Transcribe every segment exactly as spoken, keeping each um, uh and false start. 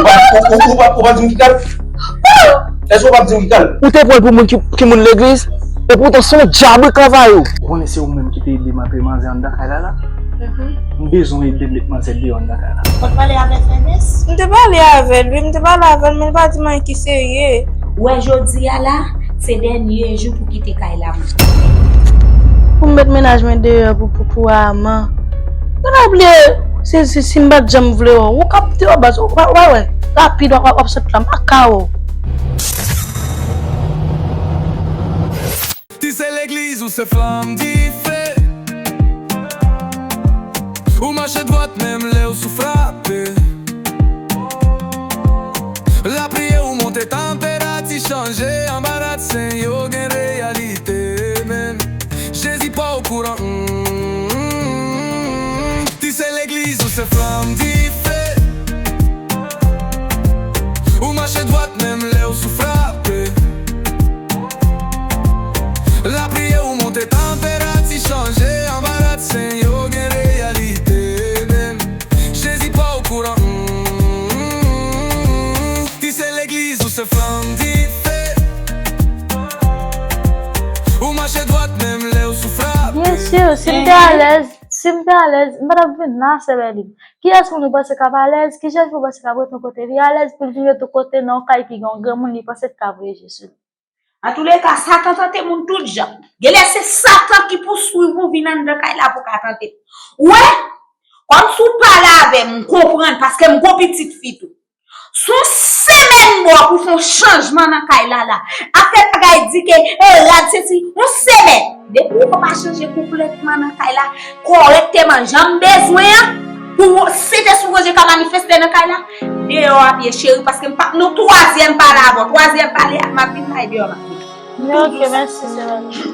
Ou pa, ou, ou, ou pa, ou pa di m ki kal? Èske ou pa di m ki kal? Ou te pran l pou moun ki, ki moun legliz? Epoutan se yon dyab wi kavayo. Ou konnen se ou menm ki te ede m antre manzè anndan kay la la. M bezwen w ede m met manzè deyò anndan kay la. Ou pa t pale avèk Ernest? M te pale avè l wi, m te pale avè l, men l pa di m anyen ki serye. Ou wè jodi a la, se dènye jou pou kite kay la. Pou m met mennaj mwen deyò pou, pou, pou Arman. Mwen pa bliye, si, si, si m pa t janm vle w, ou k ap deyò baz, ou pa, ou pa wè, rapid w ap, w ap sot la, m pa ka w. Ti se legliz ou se flanm dife. Ou mache dwat menm lè w sou frape. Lapriyè ou monte tanperati chanje anba rad sen yo gen reyalite menm. Jezi pa okouran. Mm, ti se legliz ou se flanm dife. Ou mache dwat menm lè w sou frape. Lapriyè ou monte tanperati chanje anba rad sen yo gen reyalite menm. Jezi pa okouran. Mm, ti se legliz ou se flanm dife. Ou mache dwat menm lè w sou frape. Byen si, si m te alèz, si m te alèz, m pa t ap vin la, sè Bèlin. Kiyès moun ou panse k ap alèz? Kiyès moun ou panse k ap ret yon kote li alèz pou l vin ret yon kote nan yon kay ki gen yon granmoun li panse k ka voye je sou li? Antouleka, Satan tante moun tout jan. Genlè se Satan ki pouswiv ou vin anndan kay la pou ka tante m. Ou wè? Kòmsi w pale avè m, m konprann, paske m gon pitit fi tou. Se yon semèn bò pou fè yon chanjman nan kay la la. Afè bagay di ke, e, rad se si, yon semèn. Depi w pa chanje konplètman nan kay la, kòrèkteman, jan m bezwen an, pou w, Sentespri Bondye ka manifeste nan kay la, deyò a pye cheri, paske m pa, nou twazyèm pale avè w, twazyèm pale a, m ap vin bay deyò m ap vin. Men ok, mèsi, sè Vani.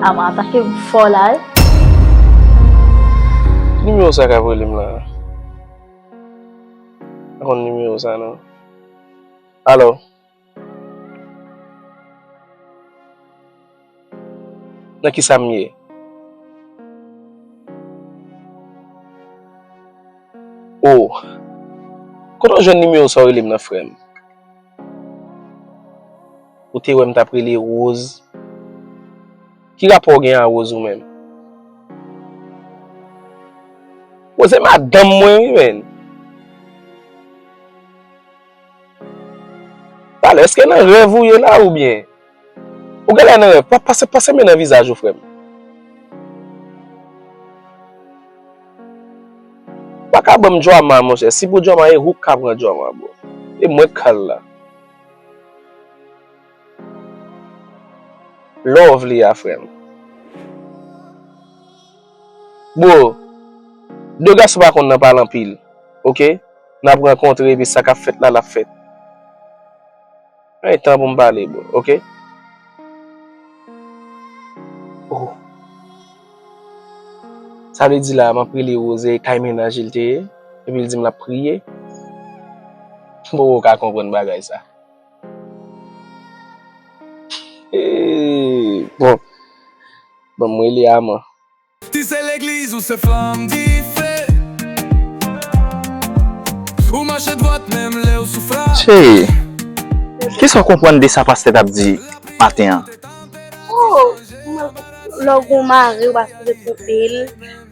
Ama atake m fò la wi. Nimewo sa k ap rele m la? Pa konn nimewo sa non. Alo? Nan kisa m ye? O. Kote w jwenn nimewo sa w rele m nan, frè m? Ou te wè m t ap rele Rose? Ki rapò w gen a Rose ou menm? Rose se madanm mwen wi, menn. Talè, èske nan rèv ou ye la oubyen? Ou genlè nan rèv, pa, pase, pase men nan vizaj ou, frè m. Ou pa ka ban m drama, monchè. Si pou drama, e ou k ka pran drama, bro. E mwen k kal la. Lè w vle a, frè m. Bro, de gason pa konn nan pale anpil, oke? N ap rankontre, epi sa k ap fèt la, l ap fèt. Pran tan pou m pale, bro, oke? Oh. Sa vle di la, m ap rele Rose, kay mennaj li te ye, epi l di m l ap priye. M poko ka konprann bagay sa. Eee, bon. Bon, m rele Ama. Ti se legliz ou se flanm dife. Ou mache dwat menm lè w sou frape. Cheri, kisa w konprann de sa pastè t ap di maten an? Oh, lè w gon mari, ou pa sipoze twonpe l.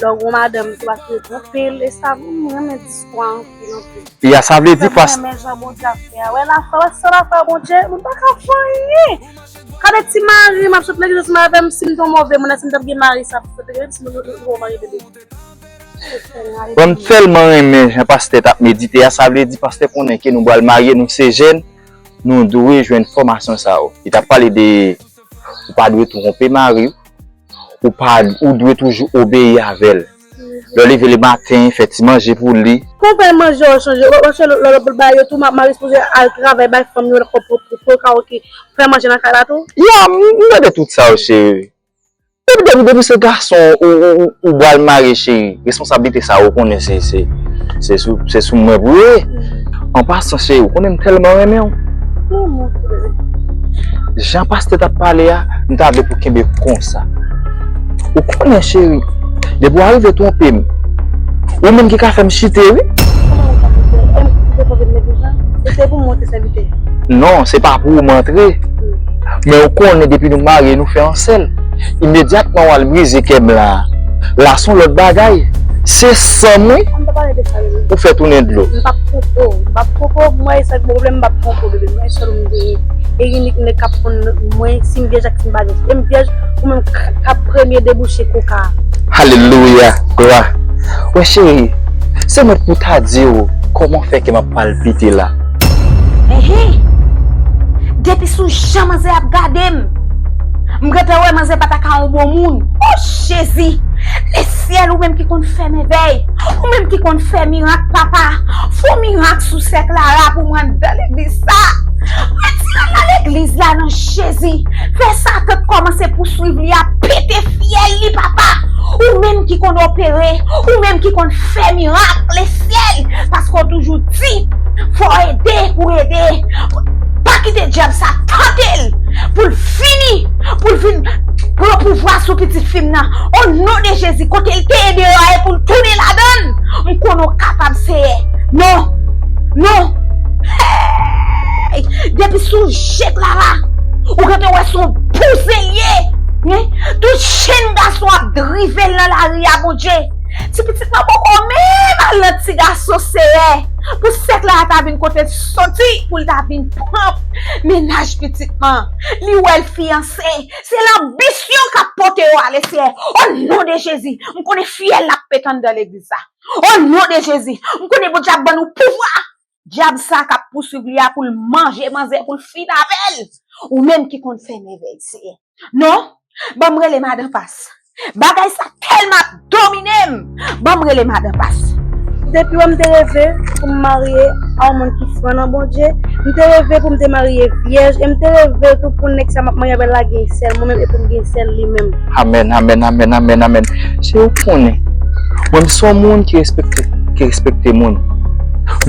Lè w gon madanm, ou pa sipoze twonpe l. E sa, m renmen di istwa anpil, anpil. Ya, sa vle di pas- Mwen renmen jan Bondye ap fè a. Wè, lafwa, wè, san lafwa Bondye, moun pa ka fè anyen. Gade ti mari, m ap sot legliz ansanm avè m, si m te yon move moun, si m t ap gen mari, sa, sa te gen, si m te yon mari bebe. Bon, m tèlman renmen jan pastè t ap medite a, sa vle di pastè konnen ke nou pral marye, nou se jèn, nou dwe jwenn fòmasyon sa yo. Li t ap pale de ou pa dwe twonpe mari w, ou pa, ou dwe toujou obeyi avè l. Lè w leve lematen, fè ti manje pou li. Konpè manje w chanje, w ap chanje lòt, lòt, lòt bagay yo tou, ma-, mari sipoze al travay, bay fanm yo lòt kòb pou, pou, pou yo ka oke, fè manje nan kay la tou. Ya, m, m tande tout sa yo, cheri. Depi, depi, depi se gason ou, ou, ou, ou pral marye, cheri, responsablite sa yo, ou konnen se, se, se sou, se sou mwen pou yo ye. An pasan, cheri, ou konnen m tèlman renmen w. Jan pastè t ap pale a, m ta vle pou kenbe konsa. Ou konnen, cheri, depi w arive twonpe m, ou menm ki ka fè m chite, wi. Kòman ou ka fè? E m te twonpe m depi jan? E se pou m montre sèvitè? Non, se pa pou ou m antre. Men ou konnen depi nou marye, nou fè yon sèl. Imedyatman w al brize kè m la. La se yon lòt bagay. Se san m, wi. Ann pa pale de sa, bebe. Ou fè tounen dlo. M p ap twonpe w. M p ap twonpe w. Mwen, e sa ki pwoblèm, m p ap twonpe w, bebe. Mwen, sèl ou m genyen. E inik nèg k ap konn mwen, si m vyèj ak si m pa vyèj. E m vyèj, ou menm k, k ap premye debouche koka. Alelouya, glwa. Wè, cheri, se mwen pou ta di w kòman fè ke m ap palpite la. Enhen! Depi sou jan manzè ap gade m, m gentan wè manzè pa ta ka yon bon moun. O Jezi! Lesyèl, ou menm ki konn fè mèvèy, ou menm ki konn fè mirak, papa, fè yon mirak sou sè Clara pou mwen anndan legliz sa. Retire l nan legliz la nan Jezi. Fè Satan kòmanse pouswiv li a, pete fyèl li, papa. Ou menm ki konn opere, ou menm ki konn fè mirak, lesyèl, paske w toujou di, fò ede pou ede. Pa kite dyab sa tante l, pou l fini, pou l vin pran pouvwa sou pitit fi m nan. O non de Jezi, kote l te ye deyò a, e pou l tounen ladan l. M konnen w kapab, Seyè. Non. Non. Hey! Depi sou je Clara, ou gentan wè se yon bouzen l ye. Hein? Tout jenn gason ap drive l nan lari a, Bondye. Ti pitit mwen poko menm al nan ti gason, Seyè. Pou sè Clara ta vin kote l soti, pou l ta vin pran mennaj pitit mwen. Li wè l fiyanse. Se lanbisyon k ap pote yo ale, Seyè. O non de Jezi, m konnen fyèl l ap pete anndan legliz la. O non de Jezi, m konnen Bondye ap ban nou pouvwa. Dyab sa k ap pouswiv li a pou l manje manzè, pou l fin avè l. Ou menm ki konn fè mèvèy, Seyè. Non, ban m rele Madan Pas. Bagay sa tèlman ap domine m. Ban m rele Madan Pas. Depi wè m te reve pou m marye a yon moun ki fran nan Bondye. M te reve pou m te marye vyèj. E m te reve tou pou nèg sa m ap marye avè l la gen sèl mwen menm e pou m gen sèl li menm. Amèn, amèn, amèn, amèn, amèn. Se ou konnen. Mwen, m se yon moun ki respekte, ki respekte moun.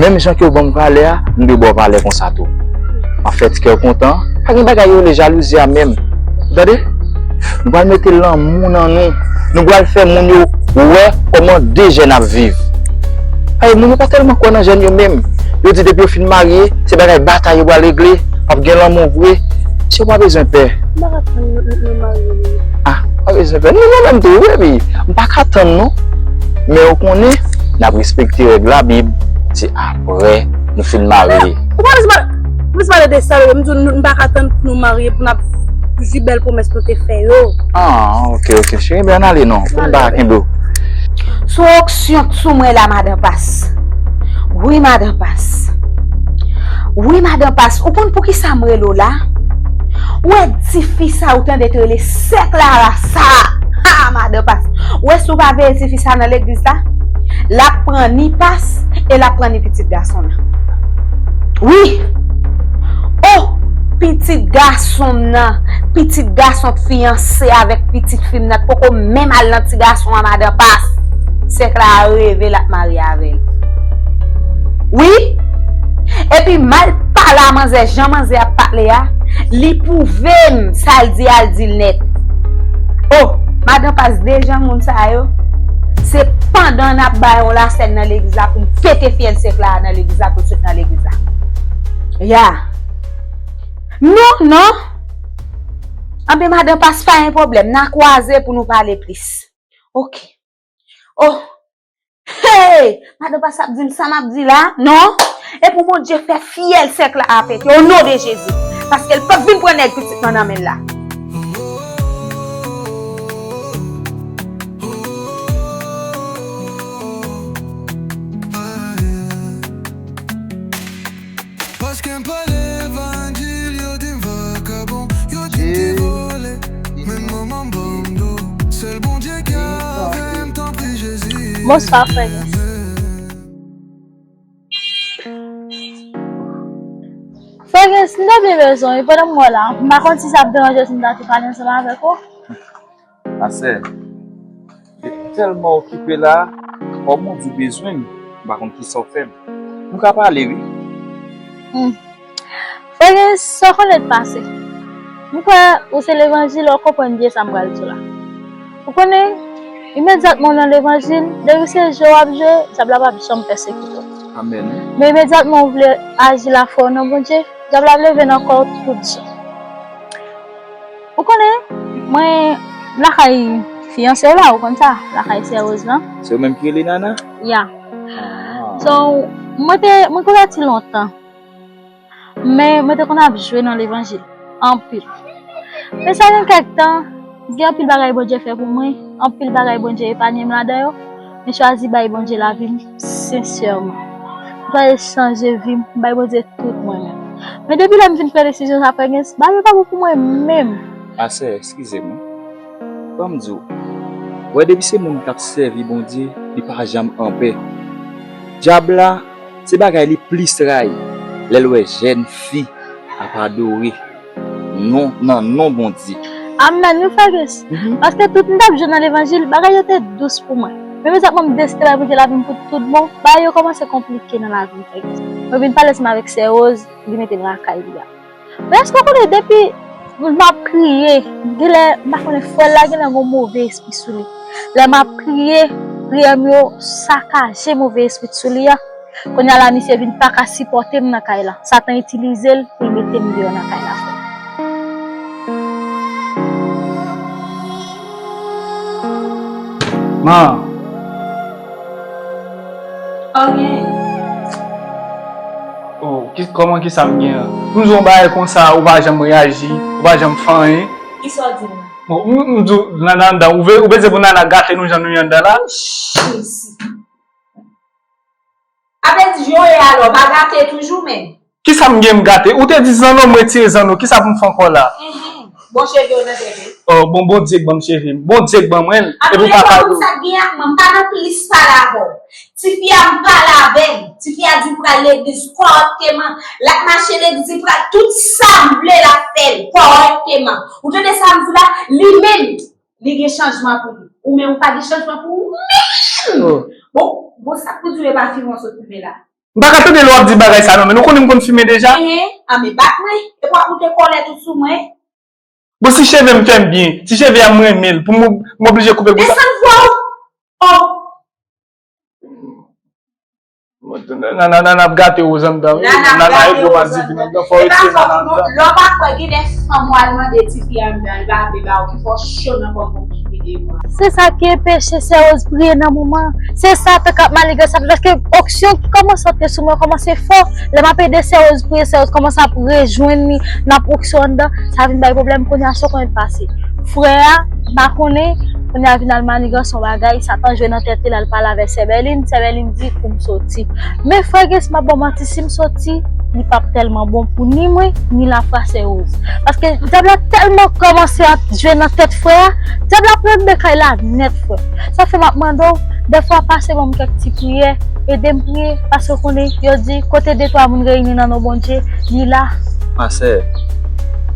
Menm jan ke w ban m valè a, m dwe ba w valè konsa tou. M ap fè ti kè w kontan. Pa gen bagay yo rele jalouzi a menm. Tande? Nou pral mete lanmou nan nou. Nou pral fè moun yo wè kòman de jèn ap viv. Ay, moun yo pa tèlman kwè nan jèn yo menm. Yo di depi yo fin marye, se bagay batay yo pral regle, p ap gen lanmou vre. Misye pa bezwen pè. M pa ka tann nou, nou, nou marye, nou. Ah, pa bezwen pè. Nou, nou menm tou, wi, epi m pa ka tann, non. Men ou konnen, n ap respekte règ Labib, se apre nou fin marye. Ou pa bezwen pale, ou bezwen pale de sa, m di w, nou, nou pa ka tann pou nou marye, pou n ap jwi bèl pwomès nou te fè yo. Ah, ok, ok, cheri, ben, ann ale, non, pou m pa kenbe w. Sou onksyon k sou mwen la, Madan Pas. Wi, Madan Pas. Wi, Madan Pas, ou konn poukisa m rele w la? Ou wè ti fi sa ou tande te rele sè Clara sa? Ha, Madan Pas. Ou wè si w pa veye ti fi sa nan legliz la, l ap pran ni Pas e l ap pran ni pitit gason nan. Wi. Oh, pitit gason m nan, pitit gason k fiyanse avèk pitit fi m nan, k poko menm al nan ti gason an, Madan Pas. Sè Clara reve l ap marye avè l. Wi. Epi m al pale a manzè, jan manzè ap pale a, li pwouve m sa l di a, l di l nèt. Oh, Madan Pas, de jan moun sa yo, se pandan n ap bay yon lasèn nan legliz la pou m pete fyèl sè Clara nan legliz la, pou l sot nan legliz la. Ya. Non, non. Anben, Madan Pas, pa gen pwoblèm, n a kwaze pou nou pale plis. Ok. Oh. Hey! Madan Pas ap di m sa m ap di la, non? E pou Bondye fè fyèl sè Clara pete, o non de Jezi. Paske l p ap vin pran nèg pitit mwen nan men l la. Paske m pa levanjil, yo di m vakabon, yo di m ti vòlè. Menm manman m ban m do. Sèl Bondye ki avè m, tanpri Jezi. Bonswa, frè Gens. Frè Gens, m ta byen bezwen w, wi, pandan m wè w la, m pa konn si sa ap deranje w si m ta tou pale ansanm avèk ou. Ma sè, depi w tèlman okipe la, kòm ou di w bezwen m, m pa konn kisa w fè m. Nou ka pale, wi. Hmm. Frè Gens, sa w konnen k pase. M kwè ou se levanjil, w konprann byen sa m pral di w la. Ou konnen, imedyatman w nan levanjil, depi se jwe w ap jwe, dyab la p ap janm pèsekite w. Amèn. Men imedyatman w vle aji lafwa w nan Bondye, dyab la ap leve nan kò w tout jan. Ou konnen, mwen lakay fiyanse w la, ou konn sa, lakay sè Rose lan. Se ou menm ki rele Nana? Ya. Ah. So, mwen te, mwen konvèti lontan. Men mwen te konn ap jwe nan levanjil anpil. Men sa gen kèk tan, gen anpil bagay Bondye fè pou mwen, anpil bagay Bondye epanye m ladan yo. Mwen chwazi bay Bondye lavi m sensèman. Mwen chwazi chanje vi m, bay Bondye tout mwen menm. Men depi lè m vin pran desizyon sa, frè Gens, bagay yo pa bon pou mwen menm. Ma sè, eskize m. Ban m di w, wè, depi se moun k ap sèvi Bondye, li pa janm anpè. Dyab la, se bagay li plis rayi lè l wè jèn fi ap adore non, nan non Bondye. Amèn, wi, frè Chris. Mhm. Paske tout m t ap jwe nan levanjil, bagay yo te dous pou mwen. Men mezanmi, m deside bay Bondye lavi m pou tout bon, bagay yo kòmanse konplike nan lavi m, frè Chris. Mwen vin pale ansanm avèk sè Rose, li mete m lakay li a. Men èske w konnen depi m ap priye, genlè m pa konnen frè l la genlè gen yon move espri sou li. Lè m ap priye, priyè m yo sakaje move espri t sou li a. Kounye a la, misye vin pa ka sipòte m nan kay la. Satan itilize l pou l mete m deyò nan kay la, frè. Man. Ok. Oh, ki, kòman, kisa m gen an? Pou m di w yon bagay konsa, ou pa janm reyaji, ou pa janm fè anyen. Kisa w di m? Bon, m, m di w, Nana anndan, ou vle, ou bezwen pou Nana gate nou jan nou ye anndan la? Jezi. Apre di yo ye alò, pa gate toujou menm. Kisa m gen m gate? Ou te di zanno m retire zanno, kisa pou m fè ankò la? Enhen. Bon cheve w nan tèt ou. Oh, bon, Bondye k ban m cheve m. Bondye k ban mwen l. Epi w pa kado. Sa k gen ak mwen, m pa nan plis pale avè w. Tifi a m pale avè l. Tifi a di l pral legliz kòrèkteman. L ap mache legliz, li pral tout sa m vle l ap fè l kòrèkteman. Ou tande sa m di la? Li menm, li gen chanjman pou li. Ou menm ou pa gen chanjman pou ou menm. Oh. Bon, bon sa k pou di w e pa fimen w sot fimen la. M pa ka tande lè w ap di bagay sa non, men nou konnen m konn fimen deja. Enhen, a men bat mwen. Epi w ap moute kòlè tout sou mwen. Bon, si cheve m fè m byen, si cheve a m renmen l, pou m, m oblije koupe l konsa. Desann vwa w. Oh. Nana, Nana ap gate w anndan, wi. Nana ap gate w anndan. Nana ego pa divin anndan, fò w retire Nana anndan. Lè w pa kwè, gen de fanm w al mande tifi a anndan, li pa vle ba w, ki fè w cho nan kò w pou w kite devan. Se sa ki enpeche sè Rose priye nan moman. Se Satan k ap manigans avè l, paske onksyon ki kòmanse antre sou mwen kòmanse fò. Lè m ap ede sè Rose priye, sè Rose kòmanse ap rejwenn li, n ap onksyon anndan, sa vin bay pwoblèm. Kounye a, sa w konnen pase. Frè a, m pa konnen, kounye a vin al manigans yon bagay, Satan jwe nan tèt li, l al pale avèk sè Bèlin, sè Bèlin di pou m soti. Men frè Ges, m ap ba w manti, si m soti, li p ap tèlman bon pou ni mwen, ni lafwa sè Rose. Paske dyab la tèlman kòmanse ap jwe nan tèt frè a, dyab la pran de kay la nèt, frè. Sa fè m ap mande w, dèfwa pase ban m kèk ti priyè, ede m priye, paske w konnen, yo di, kote de twa moun reyini nan non Bondye, li la. Ma sè,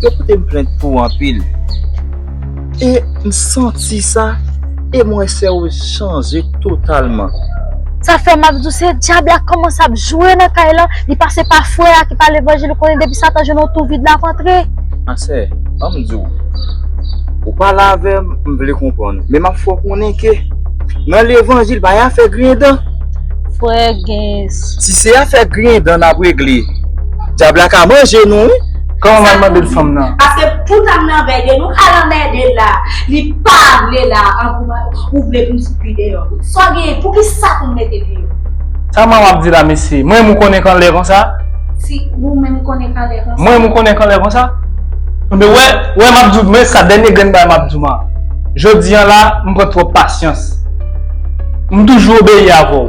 yo pote m plent pou w anpil. E m santi sa, e m wè sè Rose chanje totalman. Sa fè m ap di w, se dyab la kòmanse ap jwe nan kay lan, li pase pa frè a ki pa levanjil, ou konnen depi Satan jwenn yon tou vid l ap antre. Ma sè, ban m di w, ou pale avè m, m vle konprann ou. Men m ap fè w konnen ke nan levanjil, pa gen afè griyen dan. Frè Ges. Si se afè griyen dan n ap regle, dyab la ka manje nou, wi. Kòman m al mande l fanm nan? Paske tout âme nan vèy de nou, al anmède l la. Li pa vle la, an pou ou vle pou m fout li deyò. Sa w genyen, poukisa pou m mete l deyò? Sa mwen w ap di la, mesye? Mwen menm ou konnen k anlè konsa? Si ou menm ou konnen k anlè konsa? Mwen menm ou konnen k anlè konsa? Enben, wè, wè, m ap di w, men sa dènye grenn bagay m ap di w, man. Jodi a la, m pran twòp pasyans. M toujou obeyi avè w.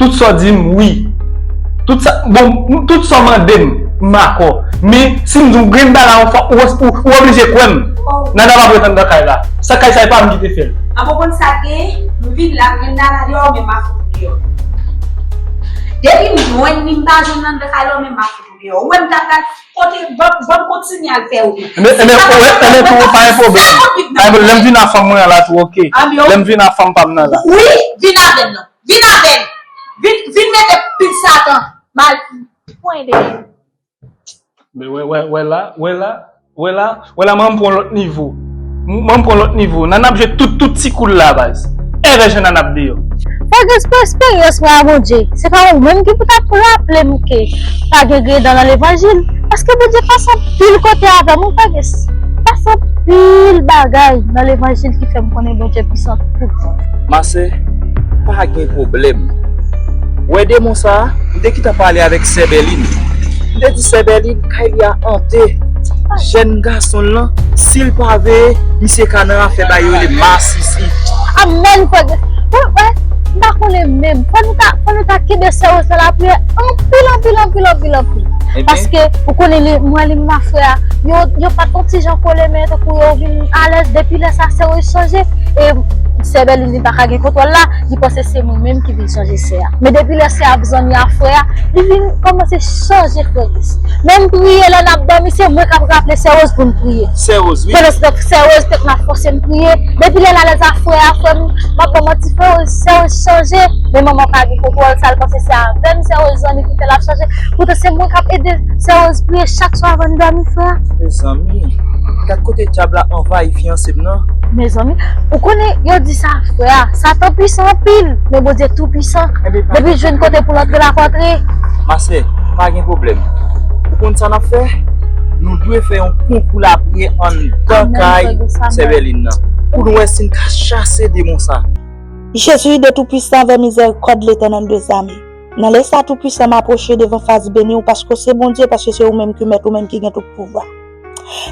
Tout sa w di m, wi. Tout sa, bon, tout sa w mande m, m dakò. Men, si m di w grenn bagay la yon fwa, ou, ou, ou oblije kwè m. Nana p ap ret anndan kay la. Sa kay sa, e pa m ki te fè l. An, ou konn sa k genyen? M vin la, m jwenn Nana deyò, men m ap fout ou deyò. Depi m jwenn li, m pa jwenn l anndan kay la, men m ap fout ou deyò. Ou wè m t ap pral kote, ban, ban m kontinye al fè wout. Enben, enben, ou wè, enben, tou, pa gen pwoblèm. Pa gen pwoblèm, lè m vin a fanm mwen an la tou, oke. Lè m vin a fanm pa m nan la. Wi, vin avè m non. Vin avè m. Vin, vin mete pil Satan. Mal. Pwen de. Men wè, wè, wè la, wè la, wè la, wè la, manman pran lòt nivo. M, mwen m pran lòt nivo. Nana ap jwe tout, tout ti koul la, baz. Erè jan Nana ap deyò. Fè respè esperyans mwen a Bondye. Se pa ou menm ki pou t ap raple m ke pa gen griyen dan nan levanjil. Paske Bondye pase anpil kote avè m, wi, frè Ges. Pase anpil bagay nan levanjil ki fè m konnen Bondye pwisan touttan. Ma sè, pa gen pwoblèm. Ou wè demon sa a, m te gentan pale avèk sè Bèlin. M te di sè Bèlin, kay li a ante. Jèn gason l lan, si l pa veye, misye ka nan afè ba yo rele masisi. Amèn, frè Ges. Wè, wè, m pa konnen menm. Fò nou ta, fò nou ta kenbe sè Woz nan lapriyè anpil, anpil, anpil, anpil, anpil. Ebyen. Paske, ou konnen, li, mwen, li, m a frè a, yo, yo pa t yon ti jan kole, men tankou yo vin alèz. Depi lè sa, sè Woz chanje. E sè Bèlin, li pa ka gen kontwòl la. Li panse se mwen menm ki vin chanje sè a. Men depi lè sè a ap zanmi a frè a, li vin kòmanse chanje, frè Ges. Menm priye lè n ap dòmi, se mwen k ap raple sè Woz pou n priye. Sè Woz, wi. Pandan se tan, sè Woz te konn ap fòse m priye. Depi lè l alèz a frè a, frè m, m ap ban manti, frè Woz, sè Woz chanje. Men manman pa gen kontwòl sa, l panse se avè m sè Woz zanmi ki fè l ap chanje. Poutan se mwen k ap ede sè Woz priye chak swa avan n dòmi, frè a. Mezanmi, gad kote dyab la anvayi fiyanse m nan. Mezanmi, ou konnen, yo di sa, frè a, Satan pwisan anpil, men Bondye tou pwisan. Depi l jwenn kote pou l antre, l ap antre. Ma sè, pa gen pwoblèm. Ou konn sa n ap fè? Nou dwe fè yon konkou lapriyè anndan kay sè Bèlin nan, pou nou wè si n ka chase demon sa. Jezi de Toupwisan, envè mizèrikòd Letènèl dèzame. Nan lè sa Toupwisan, m apwoche devan fas beni w, paske w se Bondye, paske se ou menm ki mèt, ou menm ki gen tout pouvwa.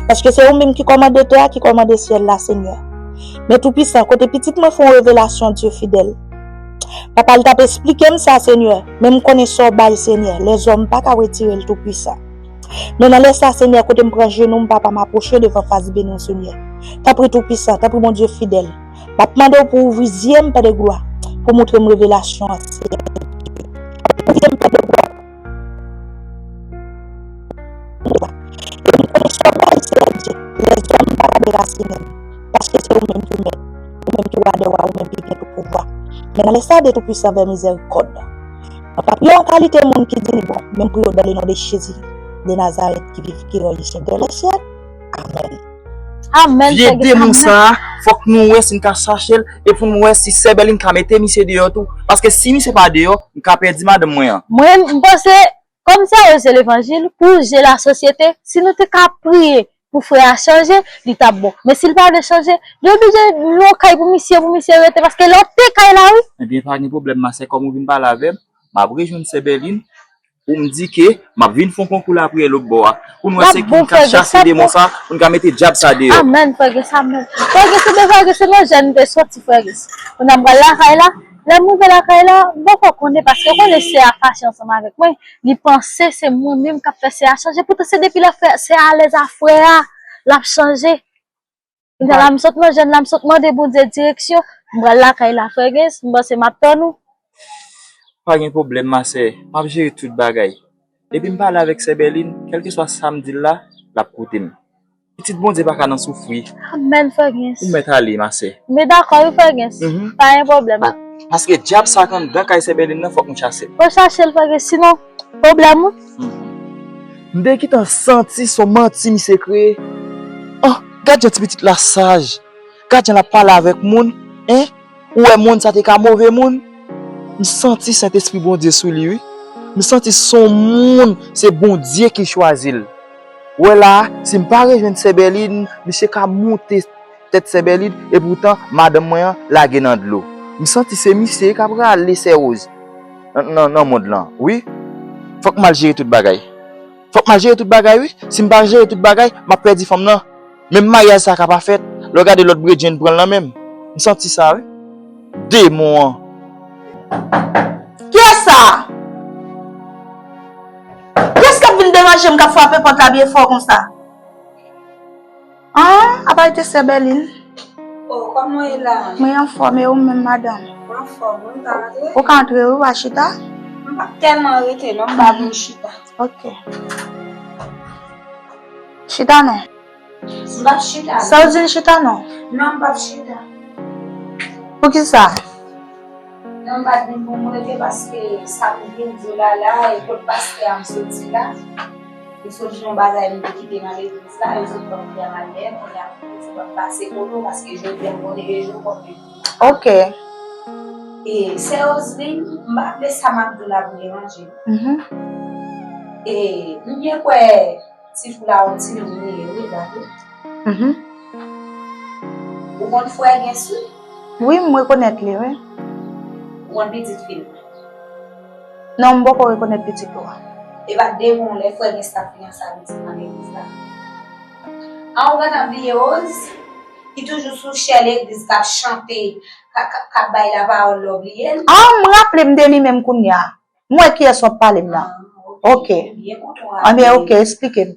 Paske se ou menm ki kòmande tè a, ki kòmande syèl la, Senyè. Men Toupwisan, kote pitit mwen fè yon revelasyon, Dye fidèl. Papa, l t ap esplike m sa, Senyè, men m konnen sa w bay, Senyè, lèzòm pa ka retire l, Toupwisan. Men nan lè sa, Senyè, kote m pran jenou m, Papa, m apwoche devan fas beni w, Senyè. Tanpri, Toupwisan, tanpri, Bondye fidèl. M ap mande w pou w ouvri zye m, Pè de glwa, pou w montre m revelasyon an, Senyè. Ouvri zye m, Pè de glwa. E m konnen sa w bay, Senyè Dye. Lèzòm pa ka derasinen m, paske se ou menm ki mèt, ou menm ki wa dè wa, ou menm ki gen tout pouvwa. Men nan lè sa, de Toupwisan, envè mizèrikòd, mwen p ap yon kalite moun ki di li bon, men m priye w dans le nom de Jésus de Nazareth ki viv, ki règne sur terre et ciel. Amèn. Amèn, vye frè Ges, demon amèn. Sa a, fòk nou wè si n ka chache l, e pou nou wè si sè Bèlin ka mete misye deyò tou. Paske si misye pa deyò, m ka pèdi madanm mwen an. Mwen, m panse, kòm sè Woz se levanjil, pou je lasosyete, si nou te ka priye pou frè a chanje, li t ap bon. Men si l pa vle chanje, li oblije lwe yon kay pou misye, pou misye rete, paske lè w te kay la, wi. Ebyen, pa gen pwoblèm, ma sè, kòm ou vin pale avè m, m ap rejwenn sè Bèlin, pou m di ke m ap vin fè yon konkou lapriyè lòt bò a. Pou nou wè se ki n ka chase demon sa, pou n ka mete dyab sa deyò. Amèn, frè Ges, amèn. Frè Ges, se de frè Ges, se nan jèn m te soti, frè Ges. Kounye a m pral lakay la. Lè m rive lakay la, m poko konnen, paske konnen sè a fache ansanm avèk mwen. Li panse se mwen menm k ap fè sè a chanje. Poutan se depi lè frè, sè a alèz a frè a, l ap chanje. Kounye a la, m sot nan jèn la, m sot mande Bondye direksyon. M pral lakay la, frè Ges, m panse m ap tann ou. Pa gen pwoblèm, ma sè. M ap jere tout bagay. Depi m pale avèk sè Bèlin, kèlkeswa sa m di l la, l ap koute m. Pitit Bondye pa ka nan soufri. Amèn, frè Ges. Ou mèt ale, ma sè. Men dakò, wi, frè Ges. Mhm. Pa gen pwoblèm. Pa-, paske dyab sa k anndan kay sè Bèlin nan, fòk nou chase l. Fò chache l, frè Ges, sinon, pwoblèm, wi. Mhm. M te gentan santi se yon manti misye kreye. Ah, gad jan ti pitit la saj. Gad jan l ap pale avèk moun, en? Ou wè moun sa te ka move moun? M santi Sentespri Bondye sou li, wi. M santi se yon moun, se Bondye ki chwazi l. Ou wè la a, si m pa rejwenn sè Bèlin, misye ka moute tèt sè Bèlin, epoutan, madanm mwen an lage nan dlo. M santi se misye k ap rale sè Woz nan, nan, nan mond lan, wi. Fòk m al jere tout bagay. Fòk m al jere tout bagay, wi. Si m pa jere tout bagay, m ap pèdi fanm nan. Menm maryaj sa ka pa fèt, lè w gade lòt bredjenn pran l nan men m. M santi sa, wi. Demon an. Kiyès sa a? Kiyès k ap vin deranje m, k ap frape pòt la byen fò konsa? An, apa e te sè Bèlin? Oh, kòman w ye la? Mwen anfòm, e ou menm, madanm? Mwen anfòm, wi, m ka antre? Ou ka antre, wi, w a chita. M p ap tèlman rete, non, m pa vle chita. Ok. Chita non. M p ap chita. Sa w di l chita non? Non, m p ap chita. Poukisa? Non, m pa t vin pou m rete paske sa m vin di w la la, e kot pastè a m soti la. Soti yon bagay m te kite nan legliz la, yo sot ban m fè a mal dèyè, kounye a m piti m ap pase kote w, paske jodi a m konnen e jou w p ap viv. Ok. E, sè Roseline, m pa vle sa m ap di w la pou deranje w. Mhm. E, m byen kwè ti fou la yon timoun li ye, wi, dakò. Mhm. Ou konn frè Gens, wi? Wi, m rekonèt li, wi. Ou konn pitit fi l? Non, m poko rekonèt pitit ou a. E pa depi yon lè frè Gens t ap fiyanse a pitit nan legliz la. An, ou gentan bliye Rose? Ki toujou sou chè legliz k ap chante, k ap, k ap, k ap bay lapawòl la, w bliye l? Ah, m raple m de li menm kounye a. M wè kiyès w ap pale m nan. Ah, ok. Ok. Byen kontan w raple. Anben, ok, eksplike m.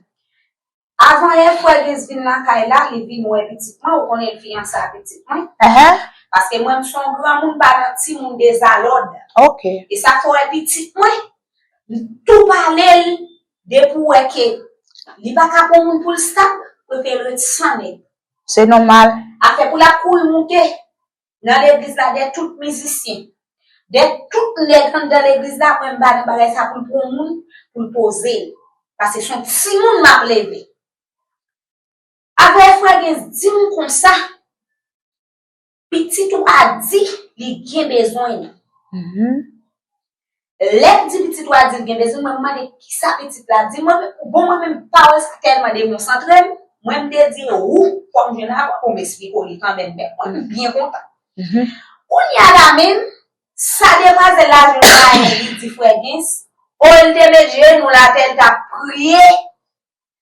Avan yè frè Gens vin lakay la, li vin wè pitit mwen, ou konnen l fiyanse a pitit mwen. Ehe. Paske mwen, m se yon granmoun, m pa nan timoun dezalòd. Ok. E sa fè w wè pitit mwen, m tou pale l, depi w wè ke li pa ka pran moun pou l stab, prefere l ret san nèg. Se nòmal. Afè pou l ap kouri moute nan legliz la dèyè tout mizisyen. Dèyè tout nèg anndan legliz la, mwen m pa nan bagay sa pou l pran moun, pou l poze l. Paske se yon timoun m ap leve. Apre frè Gens di m konsa, pitit ou a di li gen bezwen. Mhm. Lè l di pitit ou a di l gen bezwen, mwen m mande kisa pitit la di. Mwen, bon, mwen menm pawòl sa tèlman dekonsantre m, mwen m te di ou fò m jwenn avè w pou m esplike w li kanmenm, men mwen m byen kontan. Mhm. Kounye a la menm, sa demwazèl la jwenn la, li di frè Gens, o, l te met jenou l atè, l t ap priye,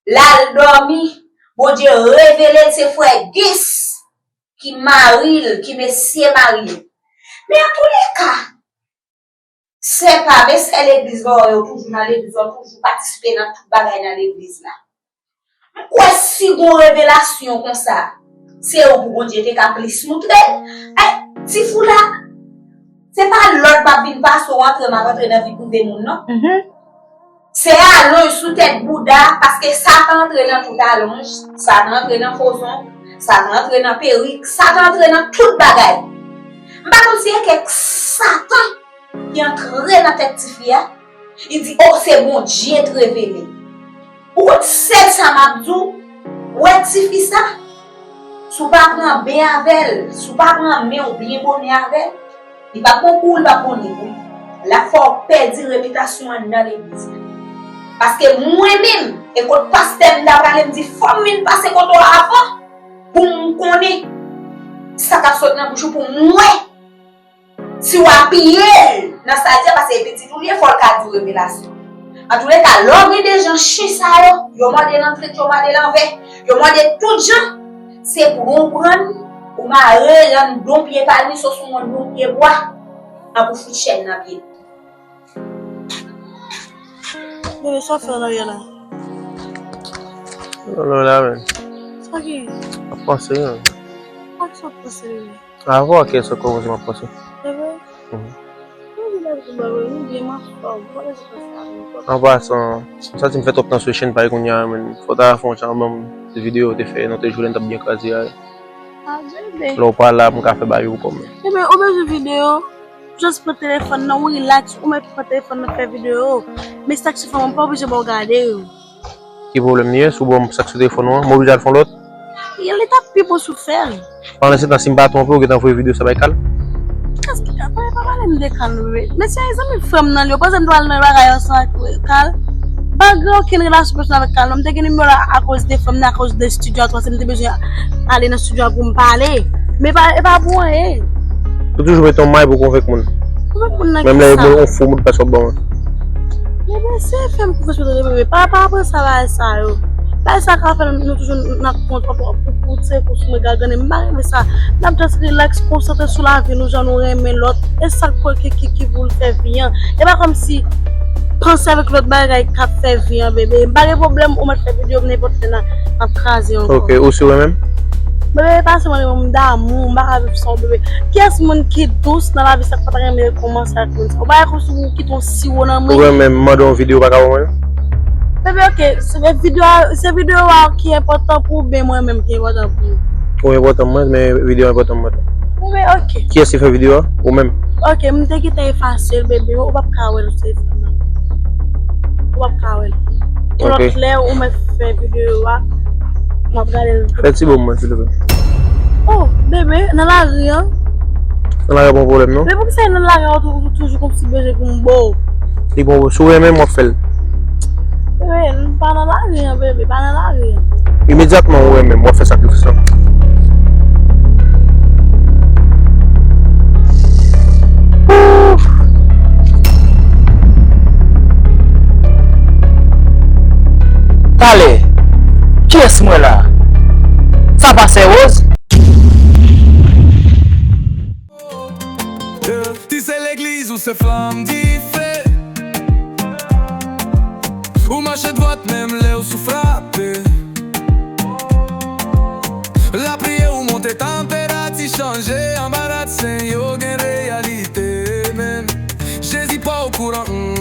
l al dòmi, Bondye revele l se frè Gens ki mari l, ki mesye mari l. Men antouleka, sè pa, men sè legliz la, yo toujou nan legliz la, toujou patisipe nan tout bagay nan legliz la. M kwè si gon revelasyon konsa, se ou pou Bondye te ka plis moutre l. Ay, ti fou la, se pa lòd m ap vin pase w antre, m ap antre nan vi prive moun, non. Mhm. Se alonj sou tèt bouda, paske sa ka antre nan tout alonj, sa ka antre nan fo zong, sa ka antre nan perik, sa ka antre nan tout bagay. M pa konn si e kèk satan ki antre nan tèt tifi a, li di, o, se Bondye t revele. Ou konn sèl sa m ap di w, wè tifi sa, si w pa pran ben avè l, si w pa pran men w byen bonè avè l, li p ap bon pou ou, li p ap bon ni pou li. L ap fè w pèdi repitasyon an nan legliz la. Paske mwen menm, e kot pastè m ta prale, m di, fò m vin pase kote w avan pou m konnen sa k ap sot nan bouch ou, pou m wè si w apiye l nan sa l di a, paske e pitit ou li ye, fò l ka di w revelasyon. Antouleka, lè w gen de jan chen sa yo, yo mòde nan trit, yo mòde lanvè, yo mòde tout jan, se pou w pran, ou mare l anndan yon pye palmis osnon anndan yon pye bwa, an pou fout chèn nan pye l. Bebe, sa w fè nan rye la? Nan rye la, men. Sa ki? M ap panse, men. Sa ki sa w panse, bebe? Avè w, kiyès ankò m ap panse? Bebe? Mhm. Mwen di lè pou bebe, nou byen, m anfòm. Ou pa bezwen panse avè m. An pasan, m santi m fè twòp tan sou chèn pa kounye a, men. Fò w ta fè yon jan ban m ti videyo w te fè, nan te jounen t ap byen kraze a. Ah, bebe. Lè w pa la, m ka fè bagay pou kò m. Bebe, ou bezwen videyo? Just pran telefòn nan, ou relax, ou mèt pran telefòn nan fè videyo. Men sa k sou fè m, m pa oblije ba w gade yo. Ki pwoblèm li ye? Si w ban m sa k sou telefòn ou an, m oblije al fè yon lòt? Li t ap pi bon si w fè l. Pandan se tan, si m pa twonpe w, ou gentan voye videyo sa bay Kal? Kal, pa, pa pale m de Kal, non, bebe. Men se zanmi frè m nan li, ou panse m t ap al nan bagay ansanm ak Kal? M pa gen okenn relasyon pèsonèl avèk Kal, non. M te gen nimewo l la akoz de frè m nan, akoz de estidyo a, se m te bezwen ale nan estidyo a pou m pale. Men pa, e pa pou anyen. Ou toujou mete yon may pou konvenk moun. Konvenk moun nan ki sa? Menm lè moun yon fo moun pa sot ban mwen. Bebe, se fè m konfyans pou tande bebe. Pa, pa pran sa bagay sa yo. Bagay sa ka fè nou toujou nan kont pou, pou, pou tire kou sou mwen, gagane. M pa renmen sa. N ap just relax, konsantre sou lavi nou, jan nou renmen lòt. E sa k pou ki, ki, ki pou l fè vi an. E pa kòmsi panse avèk lòt bagay k ap fè vi an, bebe. M pa gen pwoblèm, ou mèt fè videyo m nenpòt lè la, m ap kraze ankò. Ok, ou si w renmen m? Bebe, e pa si mwen renmen w, m damou, m pa ka viv san w, bebe. Kiyès moun ki dous nan lavi sa k pa ta renmen rekòmanse ak moun sa? Ou pa wè kòmsi ou kite yon siwo nan men. Ou renmen m mande yon videyo ou pa ka ban mwen? Bebe, ok, se videyo a, se videyo a ki enpòtan pou ou, oubyen mwen menm ki enpòtan pou ou? Ou enpòtan pou mwen, men videyo a enpòtan pou mwen tou. Bebe, ok. Kiyès ki fè videyo a? Ou menm? Ok, m te gentan efase l, bebe, ou p ap ka wè l sou telefòn nan. Ou p ap ka wè l. Yon lòt lè ou mèt fè videyo a, m ap gade l. Fè ti bo mwen, silvouplè. Oh, bebe, nan lari an. Nan lari an pa yon pwoblèm, non? Men poukisa nan lari an ou tou- ou toujou konn ti bezwen pou m bo? Li bon, si w renmen m, w ap fè l. Bebe, m pa nan lari an, bebe, pa nan lari an. Imedyatman ou renmen m, w ap fè sakrifis lan. Talè, kiyès m wè la? Sa pa sè Rose? Ti se legliz ou se flanm dife. Ou mache dwat menm lè ou sou frape. Lapriyè ou monte tanperati chanje anba rad sen yo gen reyalite menm. Jezi pa okouran.